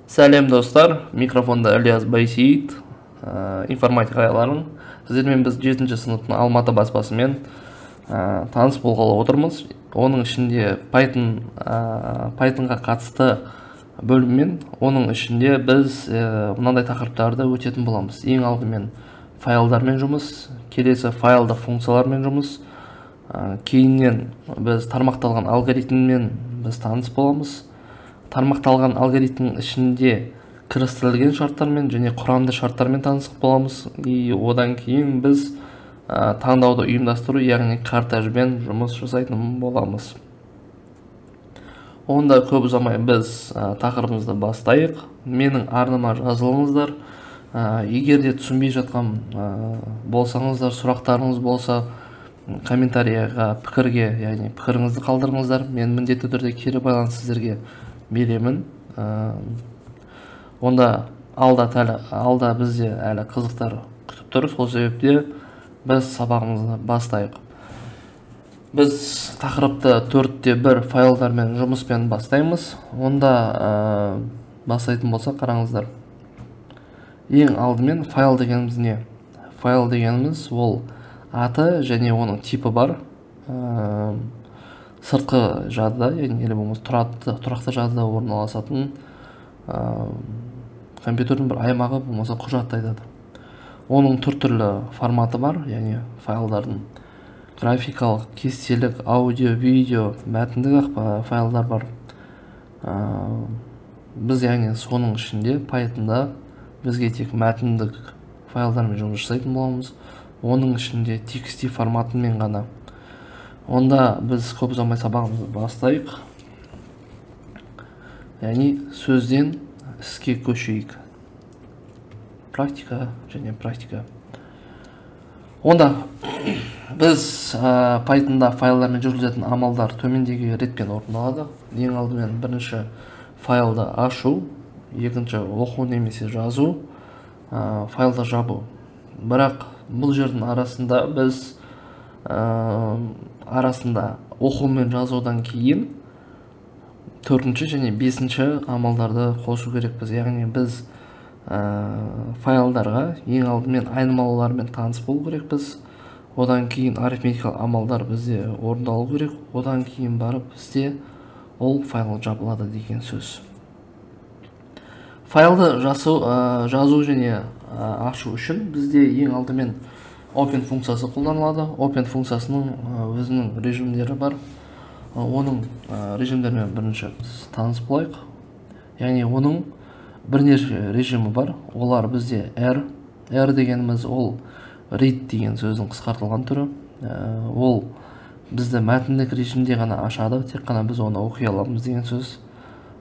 Сәлем, достар! Микрофонда Ілияс Байсейіт, информатика айларын. Сіздермен біз 7 сыныптың Алматы баспасымен таныс болғалы отырмыз. Оның ішінде Pythonға қатысты бөліммен, оның ішінде біз мынандай тақырыптарды өтетін боламыз. Ең алдымен файлдармен жұмыс, келесі файлдық функциялармен жұмыс, кейіннен біз тармақталған алгоритммен біз таныс боламыз. Тармақталған алгоритмнің ішінде кірістірілген шарттармен және құрамды шарттармен танысып боламыз. И одан кейін біз таңдауды ұйымдастыру, яғни кортежбен жұмыс жасайтын боламыз. Онда көп ұзамай біз тақырыбымызды бастайық. Менің арнама жазылыңыздар. Егер де түсінбей жатқан болсаңыздар, сұрақтарыңыз болса, комментарияға, пікірге, яғни пікіріңізді қалдырыңыздар. Мен міндетті түрде кері байланыс сіздерге беремін. Онда алда бізде әлі қызықтар күтіп тұр. Сол себепте біз сабағымызды бастайық. Біз тақырыпты 4.1 файлдармен жұмыспен бастаймыз. Онда бастайтын болсақ, қараңыздар. Ең алдымен файл дегеніміз не? Файл дегеніміз ол аты және оның типі бар. Сыртқы жадыда, яғни или болмаса тұрақты жадыда орналасатын компьютердің бір аймағы болмаса құжатты айтады. Оның түр-түрлі форматы бар, яғни файлдардың графикалық, кестелік, аудио, видео, мәтіндік файлдар бар. Біз яғни соның ішінде Pythonда бізге тек мәтіндік файлдармен жұмыс жасайтын боламыз. Оның ішінде TXT форматымен ғана. Онда біз көп ұзамай сабағымызды бастайық. Яғни сөзден іске көшейік. Практика және практика. Онда біз Pythonда файлдармен жүргізілетін амалдар төмендегі ретпен орындалады. Ең алдымен бірінші файлды ашу, екінші оқу немесе жазу, файлды жабу. Бірақ бұл жердің арасында біз арасында оқу мен жазудан кейін төртінші және бесінші амалдарды қосу керекпіз. Яғни біз файлдарға ең алдымен айнымалылармен таныс болу керекпіз. Одан кейін арифметикалық амалдар бізде орындалу керек. Одан кейін барып бізде ол файл жабылады деген сөз. Файлды жазу және ашу үшін бізде ең алдымен open функциясы қолданылады. Open функциясының өзінің режимдері бар. Оның режимдерімен бірінші біз таныс болайық. Яғни оның бірнеше режимі бар. Олар бізде R. R дегеніміз ол read деген сөздің қысқартылған түрі. Ол бізді мәтіндік режимде ғана ашады, тек қана біз оны оқи аламыз деген сөз.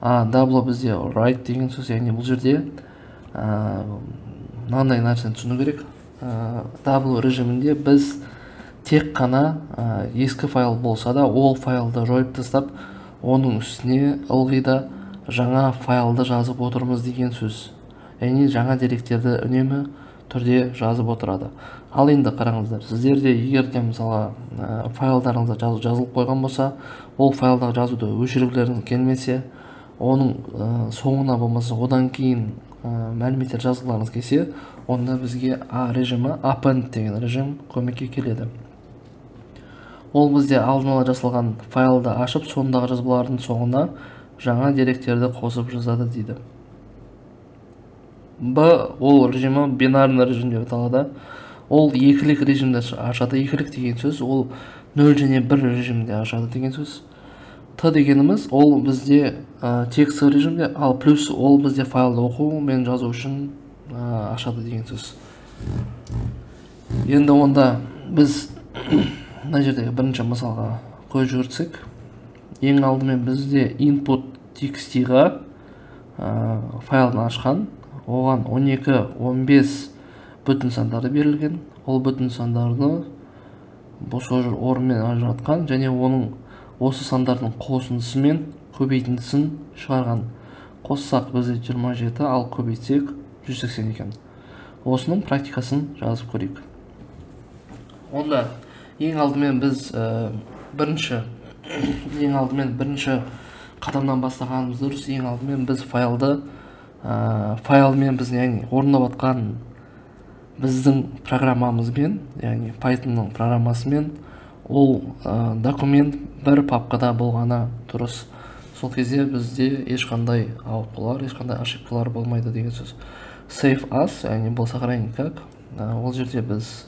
W бізде write деген сөз. Яғни бұл жерде мынандай нәрсені түсіну керек. W режимінде біз тек қана ескі файл болса да, ол файлды жойып тастап, оның үстіне ылғи да жаңа файлды жазып отырмыз деген сөз. Яғни жаңа деректерді үнемі түрде жазып отырады. Ал енді қараңыздар, сіздерде егер де мысалға файлдарыңызда жазу жазылып қойған болса, ол файлдағы жазуды өшіргілеріңіз келмесе, оның соңына болмаса одан кейін мәліметтер жазғыларыңыз келсе, онда бізге А режимі, append деген режим көмекке келеді. Ол бізде алдын ала жасалған файлды ашып, сондағы жазбалардың соңына жаңа деректерді қосып жазады дейді. Б ол режимі бинарный режим деп аталады. Ол екілік режимді ашады. Екілік деген сөз ол 0 және 1 режимде ашады деген сөз. Т дегеніміз ол бізде текстовый режимде, ал плюс ол бізде файлды оқу мен жазу үшін ашады деген сөз. Енді онда біз мына жердегі бірінші мысалға көз жүгіртсек, ең алдымен бізде input txt-ға файлын ашқан, оған 12, 15 бүтін сандары берілген. Ол бүтін сандарды бос орынмен ажыратқан және оның осы сандардың қосындысы мен көбейтіндісін шығарған. Қоссақ бізде 27, ал көбейтсек 180 екен. Осының практикасын жазып көрейік. Онда ең алдымен біз бірінші қадамнан бастағанымыз дұрыс. Ең алдымен біз файлды Файлмен біз, яғни орындап жатқан біздің программамызбен, яғни Pythonның программасымен ол документ бір папкада болғаны дұрыс. Сол кезде бізде ешқандай ауытқулар, ешқандай ошибкалар болмайды деген сөз. Save as, яғни бұл сохранить как. Ол жерде біз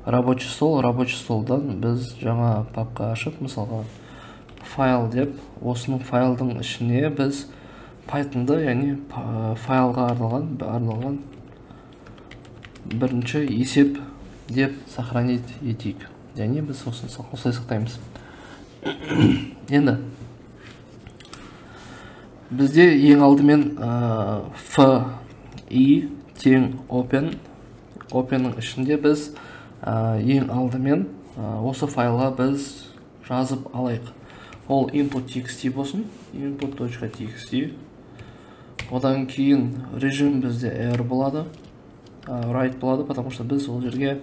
рабочий стол, рабочий столдан біз жаңа папка ашып, мысалға файл деп, осының файлдың ішіне біз Pythonды, яғни файлға арналған бірінші есеп деп сохранить етейік. Яғни біз осыны осылай сақтаймыз. Енді бізде ең алдымен f i тең open, open'ның ішінде біз ең алдымен осы файлға біз жазып алайық. Ол input.txt болсын, input.txt. Одан кейін режим бізде r болады, write болады, потому что біз ол жерге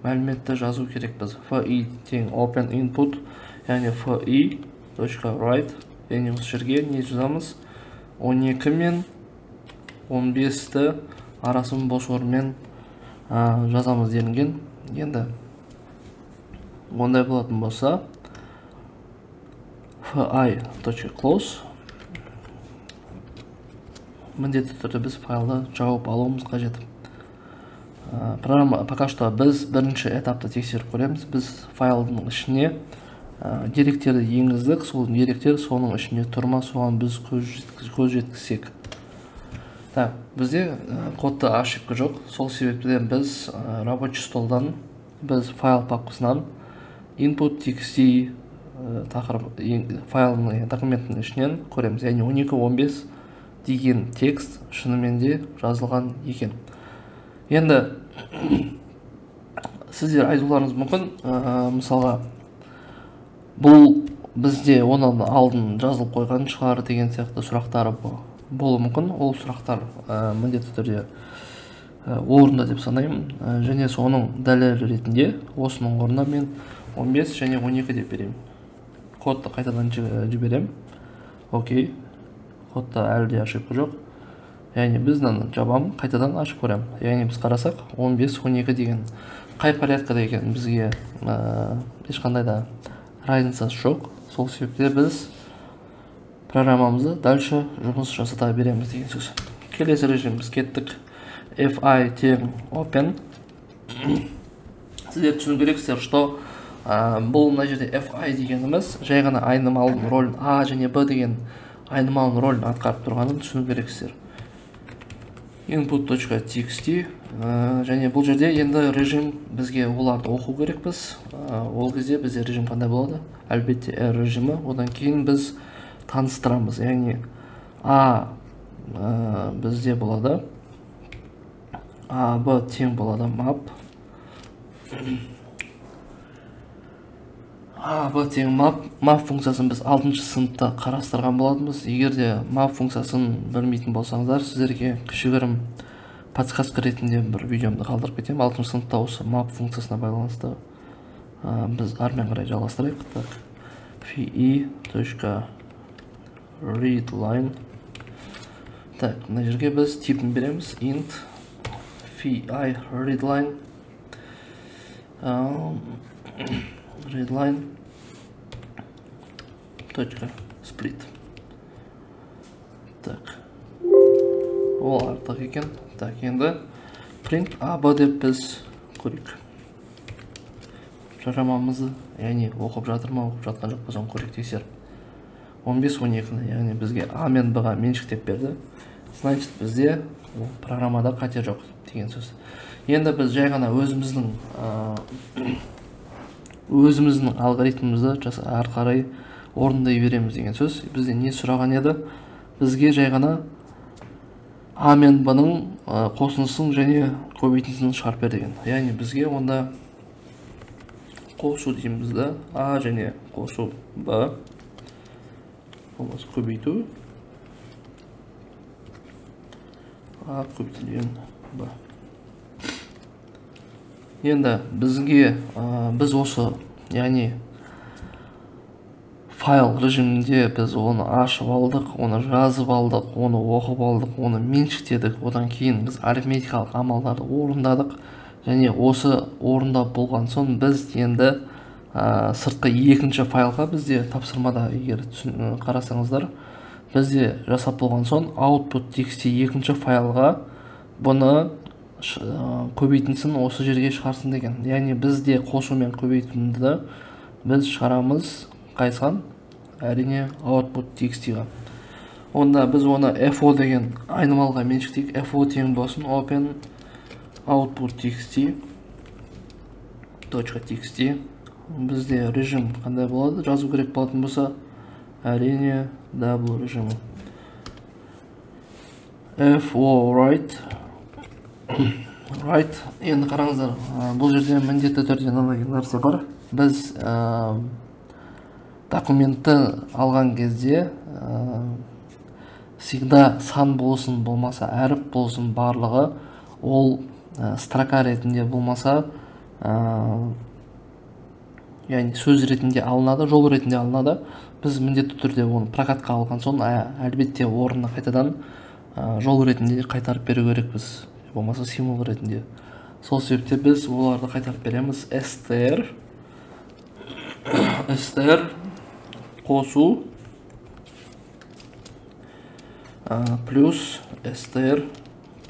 мәліметті жазу керекпіз. Fi тең open input, яғни fi.write, яғни осы жерге не жазамыз? 12 мен 15-ті арасын бос орынмен жазамыз делінген. Енді ондай болатын болса fi.close, міндетті түрде біз файлды жауып алуымыз қажет. Программа пока что біз бірінші этапты тексеріп көреміз. Біз файлдың ішіне деректерді енгіздік, сол деректер соның ішінде тұр ма, соған біз көз жеткізсек. Так, бізде кодта ошибка жоқ, сол себептен біз рабочий столдан, біз файл папкасынан input.txt тақырып файлының документтің ішінен көреміз. Яғни 12-15 деген текст шынымен де жазылған екен. Енді сіздер айтуларыңыз мүмкін, мысалға бұл бізде оның алдын жазылып қойған шығар деген сияқты сұрақтар болуы мүмкін. Ол сұрақтар міндетті түрде орынды деп санаймын. Және соның дәлелі ретінде осының орнына мен 15 және 12 деп беремін. Кодты қайтадан жіберемін. Окей. Кодта әлі де ошибка жоқ. Яғни біз мынаны жабамын, қайтадан ашып көремін. Яғни біз қарасақ 15-12 деген қай порядкада екенін бізге ешқандай да разницасы жоқ. Сол себепті біз программамызды дальше жұмыс жасата береміз деген сөз. Келесі режим біз кеттік. Fi тең open. Сіздер түсіну керексіздер, что бұл мына жерде fi дегеніміз жай ғана айнымалының рөлін, а және b деген айнымалының рөлін атқарып тұрғанын түсіну керексіздер. Input.txt, және бұл жерде енді режим бізге оларды оқу керекпіз. Ол кезде бізде режим қандай болады? Әлбетте R режимі. Одан кейін біз таныстырамыз. Яғни А бізде болады, А Б тең болады map, А Б тең map. Map функциясын біз 6-шы сыныпта қарастырған болатынбыз. Егер де map функциясын білмейтін болсаңыздар, сіздерге кішігірім подсказка ретінде бір видеомды қалдырып кетемін. 6-шы сыныпта осы map функциясына байланысты біз әрмен қарай жалғастырайық. Так, fi.readline. Так, мына жерге біз типін береміз. Int fi readline, readline точка split. Так, ол артық екен. Так, енді print ab деп біз көрейік. Программамызды, яғни оқып жатыр ма, оқып жатқан жоқ па, соны көрейік тексеріп. 15-12-ні, яғни бізге А мен Б-ға меншіктеп берді. Значит, бізде программада қате жоқ деген сөз. Енді біз жай ғана өзіміздің алгоритмімізді ары қарай орындай береміз деген сөз. Бізде не сұраған еді? Бізге жай ғана А мен Б-ның қосындысын және көбейтіндісін шығарып бер деген. Яғни бізге онда қосу дейміз да, А және қосу Б болмаса көбейту А көбейтілген Б. Енді бізге біз осы, яғни Файл режимінде біз оны ашып алдық, оны жазып алдық, оны оқып алдық, оны меншіктедік. Одан кейін біз арифметикалық амалдарды орындадық. Және осы орындап болған соң біз енді сыртқы екінші файлға бізде тапсырмада, егер қарасаңыздар, бізде жасап болған соң output txt екінші файлға бұны көбейтінсін осы жерге шығарсын деген. Яғни бізде қосу мен көбейтінді біз шығарамыз қайсыған? Әрине output txt-ға. Онда біз оны fo деген айнымалыға меншіктейік. Fo тең болсын open output txt .txt. Бізде режим қандай болады? Жазу керек болатын болса, әрине W режимі. Fo write. Write. Енді қараңыздар, бұл жерде міндетті түрде мынандай нәрсе бар. Біз документті алған кезде всегда сан болсын, болмаса әріп болсын, барлығы ол строка ретінде болмаса, яғни сөз ретінде алынады, жол ретінде алынады. Біз міндетті түрде оны прокатқа алған соң әлбетте орнына қайтадан жол ретінде қайтарып беру керекпіз, болмаса символ ретінде. Сол себепте біз оларды қайтарып береміз. Str қосу плюс str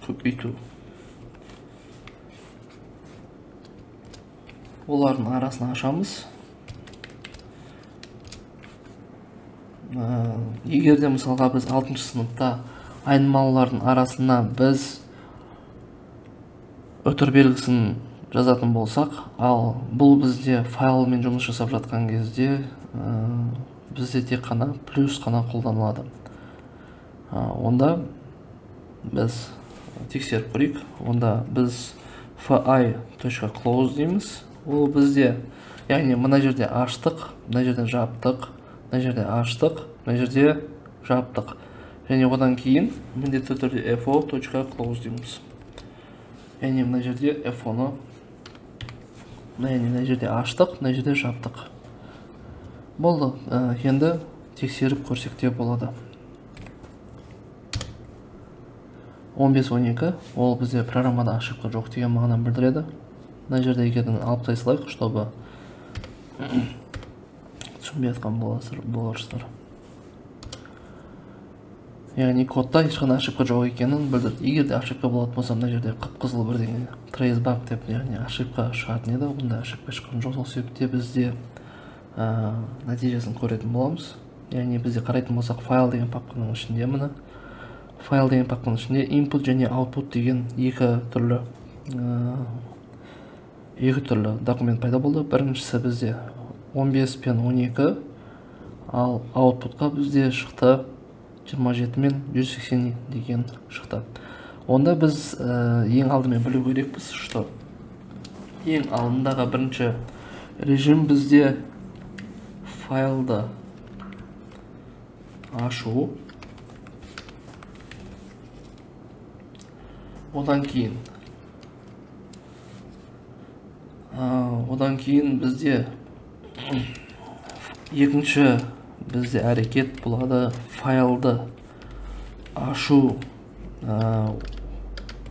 көбейту. Олардың арасын ашамыз. Егер де мысалға біз 6 сыныпта айнымалылардың арасына біз үтір белгісін жазатын болсақ, ал бұл бізде файлмен жұмыс жасап жатқан кезде бізде тек қана плюс қана қолданылады. Онда біз тексеріп көрейік. Онда біз fi.close дейміз. Ол бізде, яғни мына жерде аштық, мына жерде жаптық, мына жерде аштық, мына жерде жаптық. Және одан кейін міндетті түрде fo.close дейміз. Яғни мына жерде fo-ны, мына жерде аштық, мына жерде жаптық. Болды. Енді тексеріп көрсек те болады. 15-12 ол бізде программада ошибка жоқ деген мағынаны білдіреді. Мына жерде егерден алып тастай салайық, чтобы түсінбей жатқан боларсыздар. Яғни кодта ешқандай ошибка жоқ екенін білдірді. Егер де ошибка болатын болса, мына жерде қып-қызыл бірдеңе trace back деп, яғни ошибка шығатын еді. Онда ошибка шыққан жоқ. Сол себепте бізде нәтижесін көретін боламыз. Яғни бізде қарайтын болсақ, файл деген папканың ішінде, міне файл деген папканың ішінде input және output деген екі түрлі документ пайда болды. Біріншісі бізде 15 пен 12, ал outputқа бізде шықты 27 мен 180 деген шықты. Онда біз ең алдымен білу керекпіз, что ең алдындағы бірінші режим бізде файлды ашу. Одан кейін бізде екінші бізде әрекет болады файлды ашу,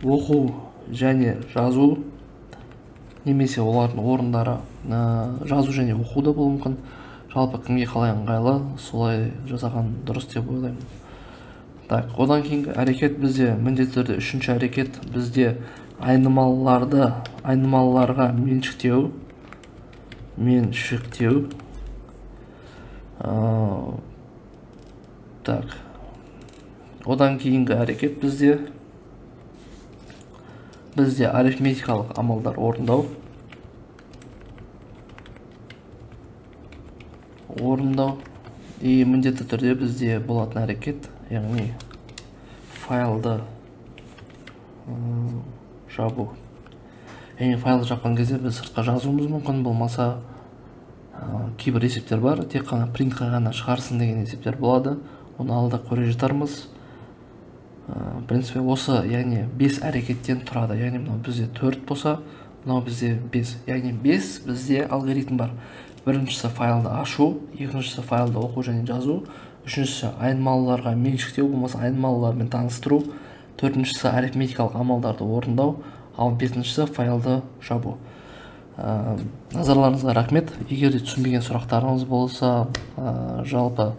оқу және жазу, немесе олардың орындары жазу және оқу да болуы мүмкін. Жалпы кімге қалай ыңғайлы, солай жасаған дұрыс деп ойлаймын. Так, одан кейінгі әрекет бізде міндетті түрде үшінші әрекет бізде айнымалыларға меншіктеу. Так, одан кейінгі әрекет бізде арифметикалық амалдар орындау. И міндетті түрде бізде болатын әрекет, яғни файлды жабу. Яғни файлды жапқан кезде біз сыртқа жазуымыз мүмкін, болмаса кейбір есептер бар, тек қана принтқа ғана шығарсын деген есептер болады. Оны алда көре жатармыз. В принципе, осы, яғни 5 әрекеттен тұрады. Яғни мынау бізде 4 болса, мынау бізде 5. Яғни 5 бізде алгоритм бар. Біріншісі файлды ашу, екіншісі файлды оқу және жазу, үшіншісі айнымалыларға меншіктеу болмаса айнымалылармен таныстыру, төртіншісі арифметикалық амалдарды орындау, ал бесіншісі файлды жабу. Назарларыңызға рахмет. Егер де түсінбеген сұрақтарыңыз болса, жалпы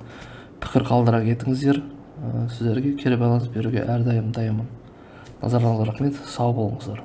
пікір қалдыра кетіңіздер. Сіздерге кері байланыс беруге әрдайым дайынмын. Назарларыңызға рахмет, сау болыңыздар.